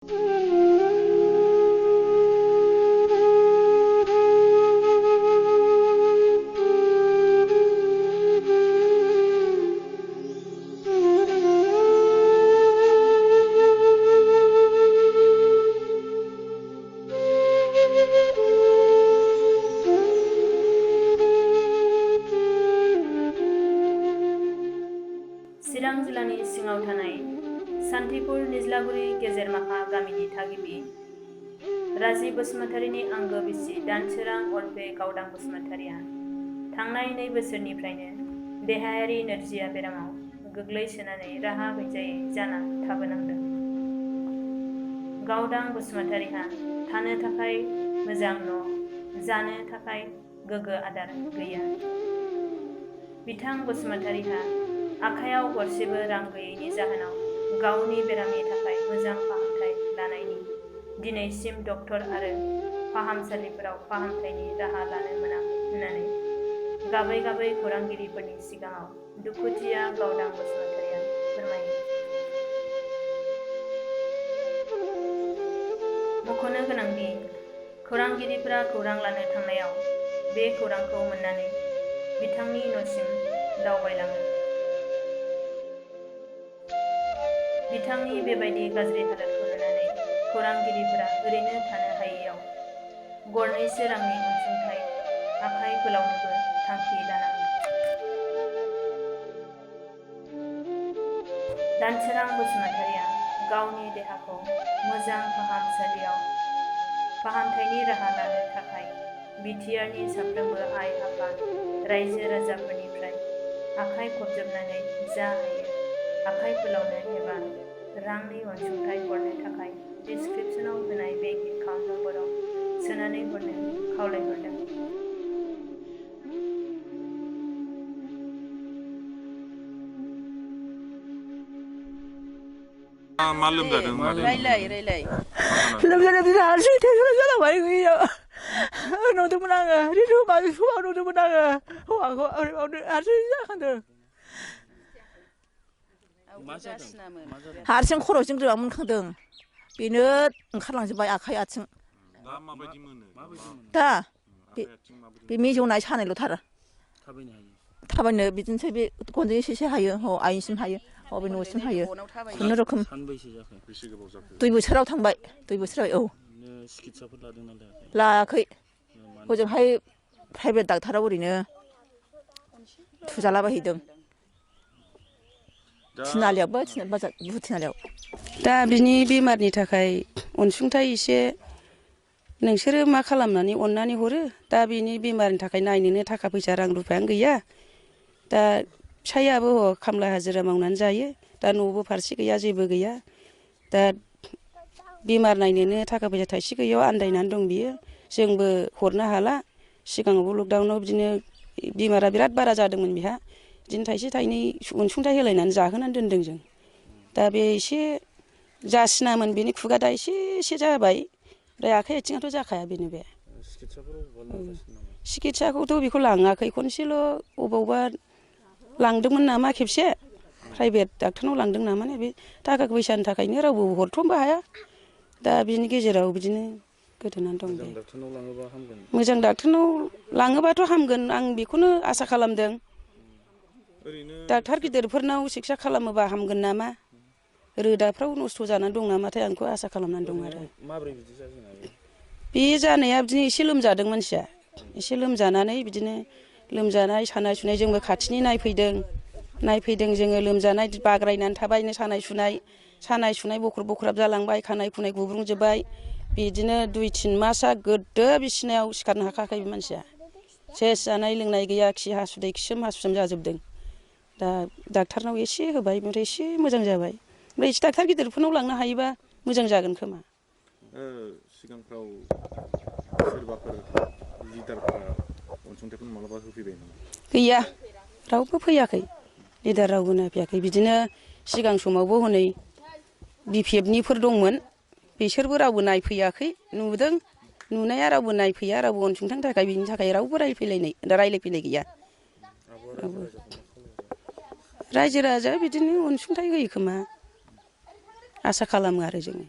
चिरां जिल्लानि सिङाव थानाय सान्थिपुर निज्लागुरि गेजेरमाखा गामिनि थागिबि राजि बसुमतारीनि आंगो बिसि दानसोरां अरफे गावदां बसुमतारीया थांनाय 2 बोसोरनिफ्रायनो देहायारि नोरजिया बेरामाव गोग्लैसोनानै राहा गैजायै जाना थाबोनांदों। गावदां बसुमतारीहा थानो थाखाय मोजां न', जानो थाखाय गोग्गो आदार गैया। बिथां बसुमतारीहा आखायाव गरसेबो रां गैयैनि जाहोनाव गावनि बेरामनि थाखाय मोजां फाहामथाय लानायनि दिनैसिम डक्टर आरो फाहामसालिफोराव फाहामथायनि राहा लानो मोनाखै होननानै गाबै गाबै खौरांगिरिफोरनि सिगाङाव दुखुथिया गावदां बसुमतारीया फोरमायो। मख'नो गोनांदि खौरांगिरिफोरा खौरां लानो थांनायाव बे खौरांखौ मोननानै बिथांनि न'सिम दावबायलाङो। बिथांनि बेबायदि गाज्रि हालोदखौ नुनानै खौरांगिरिफोरा ओरैनो थानो हायैयाव गरनैसो रांनि अनसुंथाइ आखाइ फोलावनोबो थांखि लानाङो। दानसोरां बसुमतारीया गावनि देहाखौ मोजां फाहामसालियाव फाहामथायनि राहा लानो थाखाय बिटिआरनि साफ्रोमबो आइ आफाद रायजो राजाफोरनिफ्राय आखाइ खबजबनानै जा हायो आखाइ फोलावनो एबा रांनि अनसुंथाइ हरनो थाखाय डिस्क्रिप्शनाव होनाय बेंक एकाउन्ट नम्बराव सोनानै हरनो खावलायहरदों। मा लोमजादों? रायलाय लोमजादों बिदिनो हारसिं टेनसन जालांबाय गैया नुदोंमोन आङो रितु माबि समाव नुदोंमोन आङो हौवाखौ हारसिं जाखांदों। हारसिं खर'जों रोआ मोनखांदों बेनो ओंखारलांजोब्बाय आखाइ आथिं। दा माबायदि मोनो? दा बे मेजौनाय सानायल'थार थाबायनो बिदिनोसै बे गनजों एसे हायो आइसिम हायो बे न'सिम हायो खुनुरुखुम 2 बोसोराव थांबाय 2 बोसोराव औ लायाखै हजोंहाय प्राइभेट डाक्टाराव ओरैनो थुजालाबायहैदों थिनालियावबो थिनालियाव। दा बिनि बेमारनि थाखाय अनसुंथाइ एसे नोंसोरो मा खालामनानै अननानै हरो। दा बिनि बेमारनि थाखाय नायनोनो थाखा फैसा रां रुफायानो गैया। दा फिसायाबो खामला हाजिरा मावनानै जायो। दा न'बो फारसे गैया जेबो गैया। दा बेमार नायनोनो थाखा फैसा थाइसे गैयैयाव आन्दायनानै दं बियो। जोंबो हरनो हाला। सिगाङावबो लकडाउनाव बिदिनो बेमारा बिराद बारा जादोंमोन बिहा। बिदिनो थाइसे थाइनै अनसुंथाइ होलायनानै जाहोनानै दोनदों जों। दा बे एसे जासिनामोन बेनि खुगा दा एसे जाबाय। ओमफ्राय आखाइ आथिङाथ' जाखाया बेनो बे। सिकित्साखौथ' बेखौ लाङाखै खनसेल' अबावबा लांदोंमोन नामा खेबसे प्राइभेट डाक्टारनाव लांदों नामा बे थाखा फैसानि थाखायनो रावबो हरथ'नोबो हाया। दा बिनि गेजेराव बिदिनो गोदोनानै दं बे। मोजां डाक्टारनाव लाङोबाथ' हामगोन आं बेखौनो आसा खालामदों। डाक्टार गिदिरफोरनाव सिकित्सा खालामोबा हामगोन नामा रोदाफ्राव नस्थ' जानानै दं नामाथाय आं बेखौ आसा खालामनानै दं आरो। बे जानाया बिदिनो एसे लोमजादों मानसिया एसे लोमजानानै बिदिनो लोमजानाय सानाय सुनाय जोंबो खाथिनि नायफैदों जोङो लोमजानाय बाग्रायनानै थाबाय सानाय सुनाय बख्रब बख्राब जालांबाय खानाय खुनाय गुब्रुंजोब्बाय बिदिनो 2-3 मासआ गोदो बिसिनायाव सिखारनो हाखायाखै बे मानसिया सेस जानाय लोंनाय गैया खि हासुदै खिसोम हासुसोम जाजोबदों। दा डाक्टारनाव एसे होबाय ओमफ्राय एसे मोजां जाबाय। ओमफ्राय एसे डाक्टार गिदिरफोरनाव लांनो हायोबा मोजां जागोन खोमा। सिगांफ्राव सोरबाफोर लिडारफोरा अनसुंथाइखौ मालाबा होफैबाय नामा? गैया रावबो फैयाखै लिडार रावबो नायफैयाखै। बिदिनो सिगां समावबो हनै BPFनिफोर दंमोन बिसोरबो रावबो नायफैयाखै नुदों नुनाया रावबो नायफैया रावबो अनसुंथाइनि थाखाय बिनि थाखाय रावबो रायलायफैनाय गैया। रायजो राजाया बिदिनो अनसुंथाइ होयो खोमा आसा खालामो आरो जोङो।